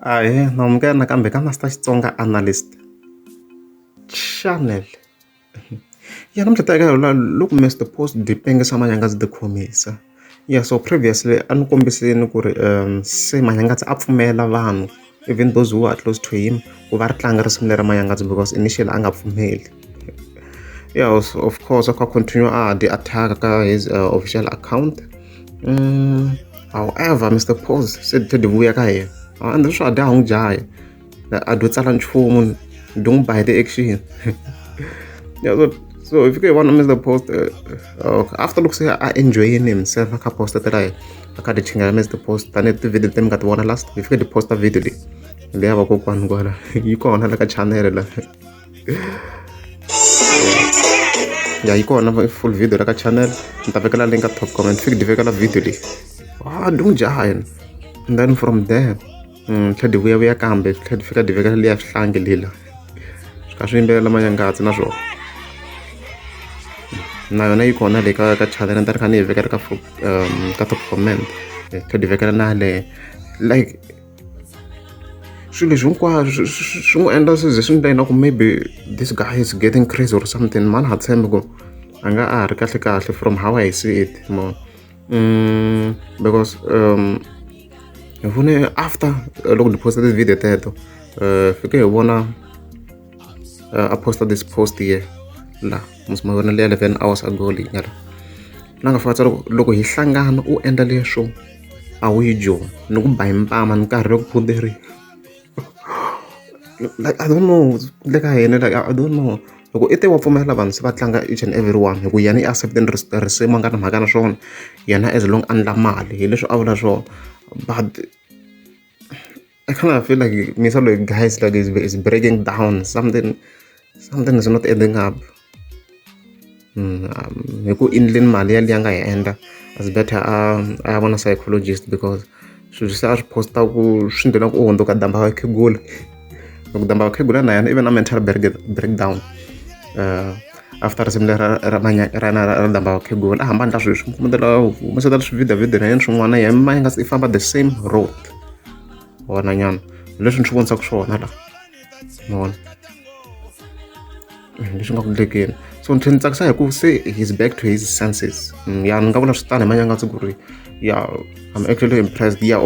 Ahee, na amukela nakambe ka Master Xitsonga Analyst Channel. Ya namuntlha ta eka yona loko Mister Post di pengisa Manyangadzi di khomisa. Yeah, so previously a ni kombisini ku ri se Manyangadzi a pfumela vanhu even those who are close to him ku va ri tlanga risimu leri Manyangadzi because initially a nga pfumeli. Yeah, of course a kha continue a di attack ka his official account. However, Mr Pose se di tlhe di vuya ka yena a endla leswi a dya ha n'wi jaya a dyo tsala nchumu di n'wi ba hi ti-action. Yeah, so if you vona Mr Post after loko se a enjoyini himself a kha posta tela yena a kha di chingela Mr Post tanihi ti-video leti mi nga ti vona last hi fike di posta video leyi leya vakokwani kwala yi kona la ka channel la ya yi kona full video la ka channel ni ta vekela link ka top comment fike di vekela video leyi ah di n'wi jaha yena and then from there tlhela di vuyavuya kambe tlhela di fika di vekela liya swihlangi lila swi kha swi yimbelela Manyangadzi na swona na yona yi kona le ka channel ni ta ri kha ni yi vekela ka ka top comment tlhela di vekela na le like swilo leswi hinkwaswo swi n'wi endla swi ze swi endla ingaku maybe this guy is getting crazy or something mani ha tshembi ku a nga a ha ri kahle kahle from how I see it mo because hi vone after loko ni posta ti-video teto fike hi vona a posta this post here la mos ma vona leya 11 hours ago leyi nga la na nga fika tsala loko hi hlangana u endla leswo a wu yi joni ni ku ba hi mpama ni karhi ku phunderiwa like I don't know le ka yena like I don't know loko i te wa pfumela vanhu se va tlanga each and every one hi ku yena i accept-ini risimu a nga na mhaka na swona yena as long a endla mali hi leswi a vula swona but I kind of feel like Misa loyi guys like is breaking down something something is not adding up. Hi ku endleni mali yaliya nga yi endla it's better a a ya vona psychologist because swilo se a swi post-aku swi ndlela ku u hundzuka damba vakhegula loko damba vakhegula na yena i ve na mental breakdown after risimu leri ra ra ra damba vakhegula a hamba a endla swilo swi kumela humesela swi-video video na yena swin'wana yena ma nga i famba the same road vona nyana leswi ni swi vonisaka swona la ma vona leswi nga ku endlekeni so ni tlhela ni tsakisa hi ku se he's back to his senses ya ni nga vula swi tani hi Manyangadzi ku ri ya I'm actually impressed ya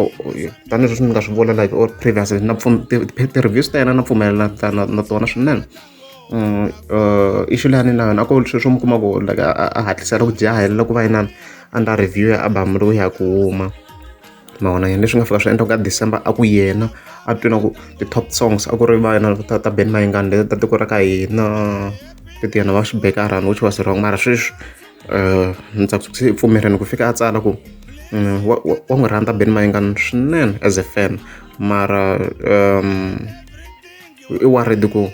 tanihileswi ni nga swi vula like or previously na ti-reviews ta yena na pfumelela na tona swinene issue leyi a ni na yona a ko sweswo mi kuma ku like a hatlisela ku jahela ku va inani a ndla review ya album lowu ya ku huma ma vona yena leswi nga fika swi endla ka December a ku yena a twi na ku ti-top songs a ku ri va yena ta ta Benny Mayengani leti ta tiko ra ka hina leti yena va swi beka around which was wrong mara sweswi ni tsakisa ku se i pfumerile ku fika a tsala ku wa wa n'wi rhandza Benny Mayengani swinene as a fan mara i worried ku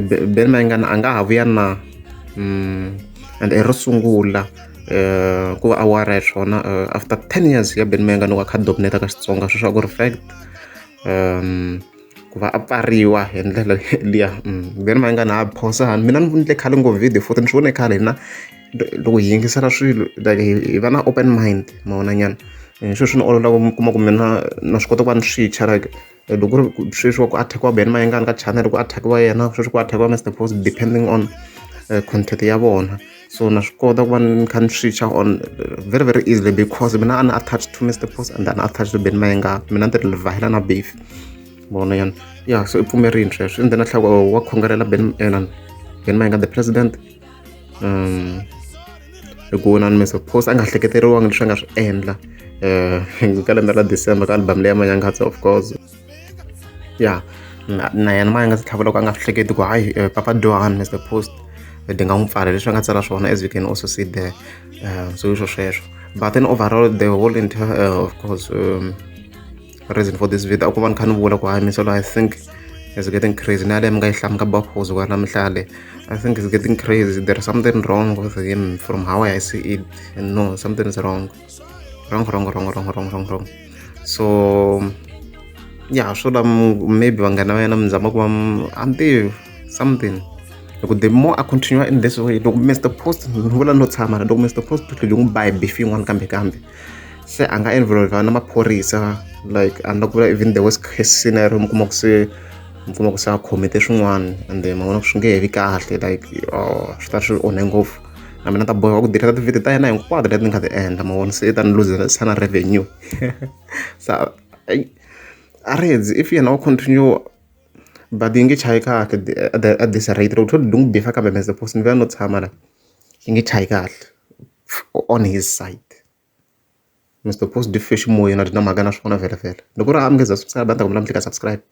Benny Mayengani a nga ha vuya na and i ro sungula ku va a worry hi swona after 10 years ya Benny Mayengani loko a kha a dominate ka Xitsonga sweswo a ku ri fact ku va a pfariwa hi ndlela liya Benny Mayengani ha phosa mina ni endle khale ngopfu video futhi ni swi vone khale hina loko hi yingisela swilo like hi va na open mind ma vona nyana sweswi swi ni olovela ku kuma ku mina na swi kota ku va ni swicha like loko ku ri sweswi ku attack-iwa Benny Mayengani ka channel ku attack-iwa yena sweswi ku attack-iwa Mr Post depending on content ya vona so na swi kota ku va ni kha ni switcha on very very easily because mina a ni attached to Mr Post and then attached to Benny Mayengani mina ni ti ri na beef vona yana ya so i pfumerile sweswo and then a tlhela wa khongelela Benny Benny Mayengani the president hi ku na Mr Post a nga hleketeriwangi leswi a nga swi endla ka lembe ra December ka album leyi ya Manyangadzi of course ya na yena Manyangadzi tlhava loko a nga swi hleketi ku hayi papa Johan Mr Post di nga n'wi pfala leswi a nga tsala swona as you can also see there so hi swo sweswo but then overall the whole entire of course reason for this video a ku va ni kha ni vula ku hayi Mr I think is getting crazy na yaleyo mi nga yi hlaya mi nga ba pause kwala mihlale I think it's getting crazy there is something wrong with him from how I see it and no something is wrong wrong wrong wrong wrong wrong wrong wrong so ya swo la maybe vanghana va yena mi zama ku va a ni tivi something loko the more a continue in this way loko Mr Post ni vula no tshama loko Mr Post tlhela n'wi ba hi beef yin'wana kambe kambe Se a nga involve na maphorisa, like a ni la ku vula even the worst case scenario, mi kuma ku se mi kuma ku se a commit-e swin'wana, ende ma vona ku swi nge he vi kahle, like, oh, swi ta swi onhe ngopfu. Na mina ta boheka ku delete ti-video ta yena hinkwato leti ni nga ti endla, ma vona, se i ta ni luzisa na revenue. Se a ri if yena wo continue, but yi nge chayi kahle at this rate. Loko u n'wi beef-a kambe Mr Post, ni vuya no tshama la, yi nge chayi kahle on his side. Mr Post dyi fe ximoyeni, a dyi na mhaka na swona vhele vhele. Loko ku ri a mi nge za subscribe, a ni ta kombela mi tlika subscribe.